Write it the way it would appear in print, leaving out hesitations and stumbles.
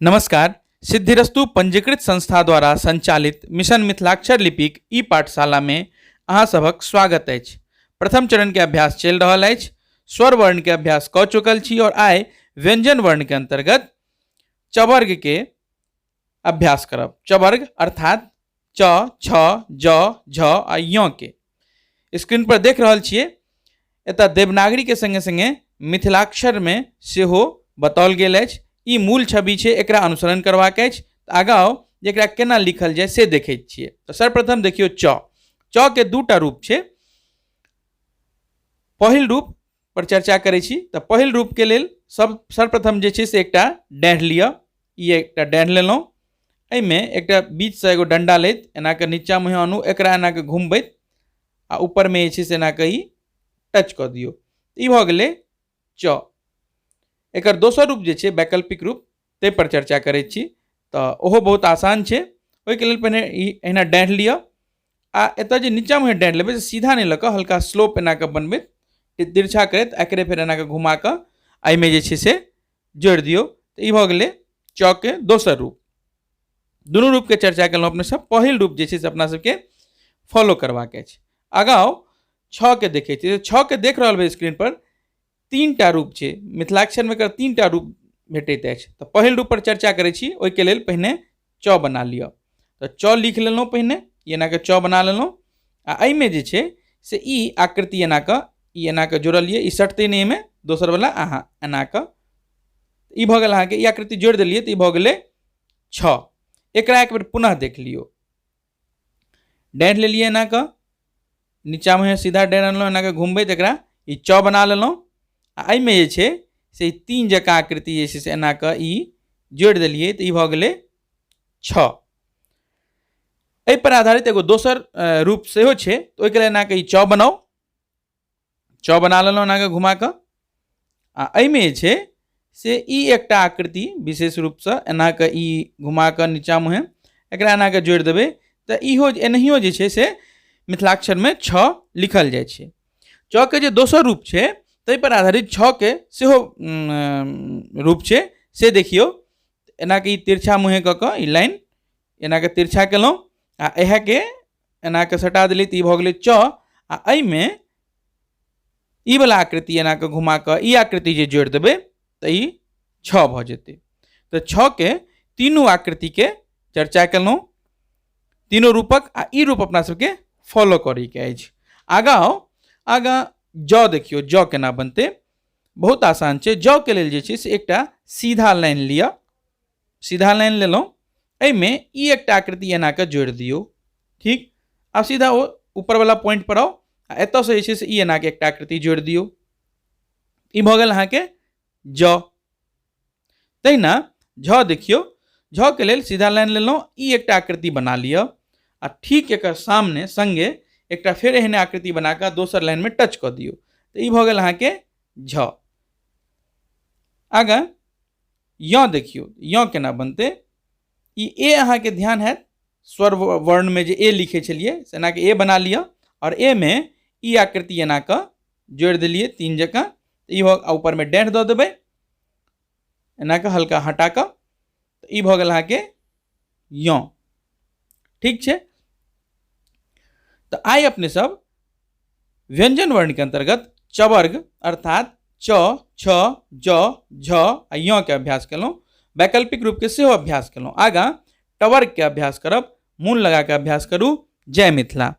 नमस्कार। सिद्धिरस्तु पंजीकृत संस्था द्वारा संचालित मिशन मिथिलाक्षर लिपिक ई पाठशाला में अहाँ सभक स्वागत अछि। प्रथम चरण के अभ्यास चलि रहल अछि। स्वर वर्ण के अभ्यास कऽ चुकल छी और आइ व्यंजन वर्ण के अंतर्गत चवर्ग के अभ्यास करब। चवर्ग अर्थात च, छ, ज, झ आ य के स्क्रीन पर देख रहल छियै। एतऽ देवनागरी के संगे संगे मिथिलाक्षर में सेहो बताओल गेल अछि। ई मूल छवि छै, एकरा अनुसरण करबाक अछि। तऽ आगाँ आउ जे एकरा केना लिखल जाय से देखै छियै। तऽ सर्वप्रथम देखियौ च। च के दूटा रूप छै। पहिल रूप पर चर्चा करै छी। तऽ पहिल रूप के लेल सब सर्वप्रथम जे छै से एकटा डाँढ़ लिअ। ई एकटा डाँढ़ लेलहुँ, एहिमे एकटा बीचसँ एगो डंडा लैत एना कऽ नीचा मुँहे आनू, एकरा एना कऽ घुमबैत आ ऊपरमे जे छै से एना कऽ ई टच कऽ दियौ। ई भऽ गेलै च। एकर दोसर रूप जे छै वैकल्पिक रूप, ताहि पर चर्चा करै छी। तऽ ओहो बहुत आसान छै। ओहिके लेल पहिने ई एहिना डाँढ़ लिअ आ एतऽ जे नीचा मुँहे डाँढ़ लेबै से सीधा नहि लऽ कऽ हल्का स्लोप एना कऽ बनबैत तिरछा करैत एकरे फेर एना कऽ घुमा कऽ एहिमे जे छै से जोड़ि दियौ। तऽ ई भऽ गेलै च के दोसर रूप। दुनू रूपके चर्चा केलहुँ अपने सब। पहिल रूप जे छै से अपना सबके फॉलो करबाक अछि। आगाँ आउ, छ के देखै छी। छ के देख रहल हेबै स्क्रीन पर तीन टा रूप छै। मिथिलाक्षरमे एकर तीन टा रूप भेटैत अछि। तऽ पहिल रूप पर चर्चा करै छी। ओहिके लेल पहिने च बना लिअ। तऽ च लिख लेलहुँ पहिने, ई एना कऽ च बना लेलहुँ आ एहिमे जे छै से ई आकृति एना कऽ ई एना कऽ जोड़लियै, ई सटतै नहि एहिमे, दोसर वला अहाँ एना कऽ ई भऽ गेल अहाँके। ई आकृति जोड़ि देलियै तऽ ई भऽ गेलै छ। एकरा एक बेर पुनः देख लियौ। डाँढ़ि लेलियै एना कऽ, नीचाँमे सीधा डाँढ़ि अनलहुँ, एना कऽ घुमबैत एकरा ई च बना लेलहुँ आ एहिमे जे छै से तीन जकाँ आकृति जे छै से एना कऽ ई जोड़ि देलियै तऽ ई भऽ गेलै छ। एहि पर आधारित एगो दोसर रूप सेहो छै। तऽ ओहिके लेल एना कऽ ई च बनाउ। च बना लेलहुँ एना कऽ घुमा कऽ आ एहिमे जे छै से ई एकटा आकृति विशेष रूपसँ एना कऽ ई घुमा कऽ नीचा मुँहे एकरा एना कऽ जोड़ि देबै तऽ इहो एनाहियो जे छै से मिथिलाक्षरमे छ लिखल जाइ छै। च के जे दोसर रूप छै ताहि पर आधारित छ के सेहो रूप छै से देखियौ। एना कऽ ई तिरछा मुँहे कऽ कऽ ई लाइन एना कऽ तिरछा केलहुँ आ इएहके एना कऽ सटा देलियै तऽ ई भऽ गेलै च। आ एहिमे ई वला आकृति एना कऽ घुमा कऽ ई आकृति जे जोड़ि देबै तऽ ई छ भऽ जेतै। तऽ छ के तीनू आकृतिके चर्चा केलहुँ, तीनू रूपक, आ ई रूप अपना सबके फॉलो करैके अछि। आगाँ आउ, आगाँ ज देखियौ ज केना बनतै। बहुत आसान छै। ज के लेल जे छै से एकटा सीधा लाइन लिअ। सीधा लाइन लेलहुँ, एहिमे ई एकटा आकृति एना कऽ जोड़ि दियौ। ठीक, आब सीधा ओ ऊपरवला पॉइंट पर आउ आ एतऽसँ जे छै से ई एना कऽ एकटा आकृति जोड़ि दियौ। ई भऽ गेल अहाँके ज। तहिना झ देखियौ। झ के लेल सीधा लाइन लेलहुँ, ई एकटा आकृति बना लिअ आ ठीक एकर सामने संगे एकटा फेर एहने आकृति बना कऽ दोसर लाइनमे टच कऽ दियौ। तऽ ई भऽ गेल अहाँके झ। आगाँ य देखियौ य केना बनतै। ई ए अहाँके ध्यान हैत स्वर वर्णमे जे ए लिखै छलियै से एना कऽ ए बना लिअ और ए मे ई आकृति एना कऽ जोड़ि देलियै तीन जकाँ। ई भऽ ऊपरमे डाँढ़ दऽ देबै एना कऽ हल्का हटा कऽ। तऽ ई भऽ गेल अहाँके य। ठीक छै। तऽ आइ अपने सब व्यंजन वर्ण के अंतर्गत चवर्ग अर्थात च, छ, ज, झ आ य के अभ्यास केलहुँ। वैकल्पिक रूप के सेहो अभ्यास केलहुँ। आगाँ टवर्ग के अभ्यास करब। मोन लगा के अभ्यास करू। जय मिथिला।